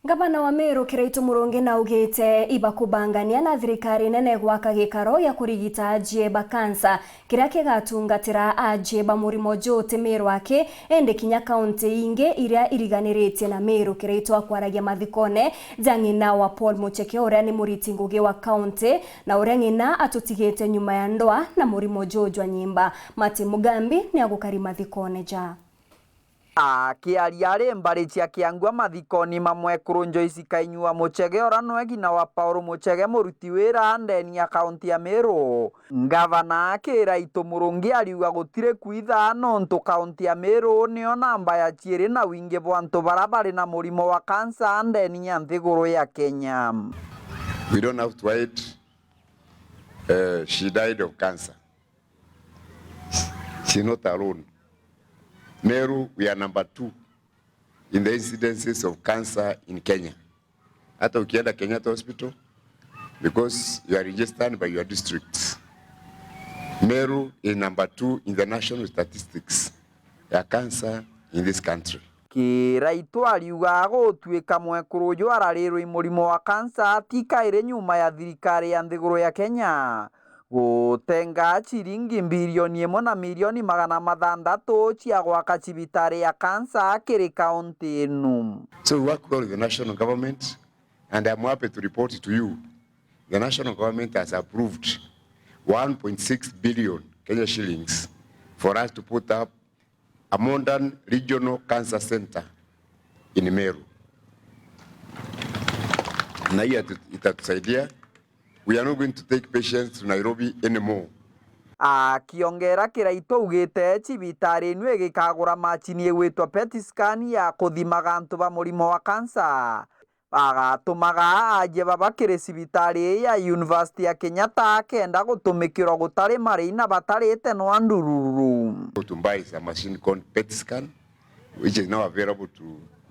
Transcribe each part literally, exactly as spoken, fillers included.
Ngavana wa Meru Kiraitu Murungi naugite ibakubangania na thirikari nene gwaka gikaro gia kurigita ajie ba kansa kiria kigatungatira ajie ba murimo juu ti Meru aki, indi kinya kaunti ingi iria iriganiritie na Meru. Kiraitu akwaragia mathikone ja ng'ina wa Paul Mucheke, uria ni muriti ngugi wa kaunti, na uria ng'ina atutigite nyuma ya ndwaa na murimo juu jwa nyimba. Martin Mugambi ni agukari mathikone ja. Akiaria ari mbari cia Kiangua mathikoni ma mwekuru Joyce Kainyua Muchege, uria nwe ng'ina wa Paul Muchege, muruti wira ndeni ya kaunti ya Meru, ngavana Kiraitu Murungi ariuga gutiri kwitha nontu kaunti ya Meru niyo namba ya ciiri na wingi bwa antu baria bari na murimo wa kansa ndeni ya nthiguru ya Kenya. We don't have to hide. Uh, she died of cancer. She's not alone. Meru, we are number two in the incidences of cancer in Kenya. Hata ukienda Kenyatta Hospital, because you are registered by your districts. Meru is number two in the national statistics ya cancer in this country. Kiraitu ariuga gutuika mwekuru uju ararirwa i murimo wa kansa ti kairi nyuma ya thirikari ya nthiguru ya Kenya gutenga ciringi mbirioni imwe na milioni magana mathantatu cia gwaka cibitari ya kansa kiri kaunti inu. So we work well with the national government, and I'm happy to report to you, the national government has approved one point six billion Kenya shillings for us to put up a modern regional cancer center in Meru. Na hiyo atu-, itatusaidia. We are not going to take patients to Nairobi anymore. Akiongera Kiraitu augite cibitari inu igikagura macini igwitwa PET scan ya kuthimaga antu ba murimo wa kansa. Bagatumaga ajie baba kiri cibitari ii ya University ya Kenyatta kenda gutumikirwa gutari marii na batarite nwa ndururu. To buy a machine called PET scan, which is now available to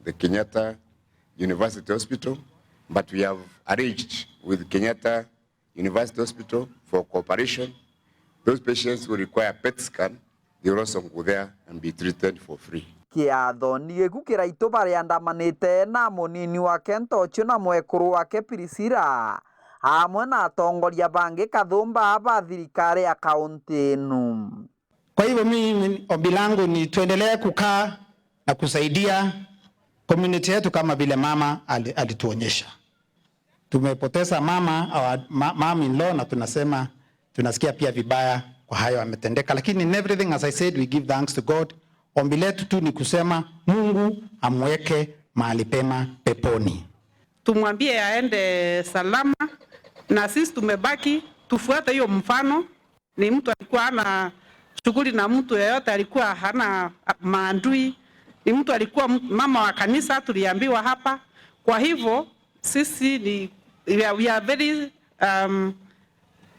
the Kenyatta University Hospital, but we have arranged with Kenyatta University Hospital for cooperation. Those patients who require PET scan, they will also go there and be treated for free. Kiatho ni giku Kiraitu bariandamanite na munini wake Ntochio na mwekuru wake Priscilla, amwe na atongoria bangi kathumba ba thirikari ya kaunti inu. Kwa hivyo mimi ombi langu ni tuendelee kukaa na kusaidia community yetu kama vile mama ali-, alituonyesha. Tumepoteza mama, our ma-, mom in law, na tunasema, tunasikia pia vibaya kwa hayo ametendeka, lakini in everything, as I said, we give thanks to God. Ombi letu tu ni kusema Mungu amweke mahali pema peponi. Tumwambie aende salama, na sisi tumebaki tufuate hiyo mfano. Ni mtu alikuwa hana shughuli na mtu yeyote, alikuwa hana maadui. Ni mtu alikuwa m-, mama wa kanisa, tuliambiwa hapa. Kwa hivyo, sisi ni, we are, we are very, um,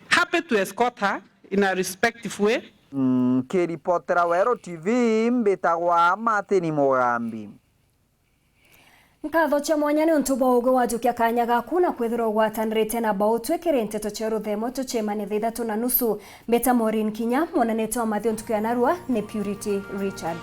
happy to escort her in a respectful way. Nkiripotera Weru T V, mbitagwa Martin Mugambi. Nkatho cia mwanya niuntu bwa ugwe wajukia kanya gaku na kwithirwa ugwatanirite na Bautwe kiri nteto cia ruthemo tucemanie thaa ithatu na nusu. Mbita Maureen Kinya, mwonanite wa Mathio ntuku ya narua ni Purity Richard.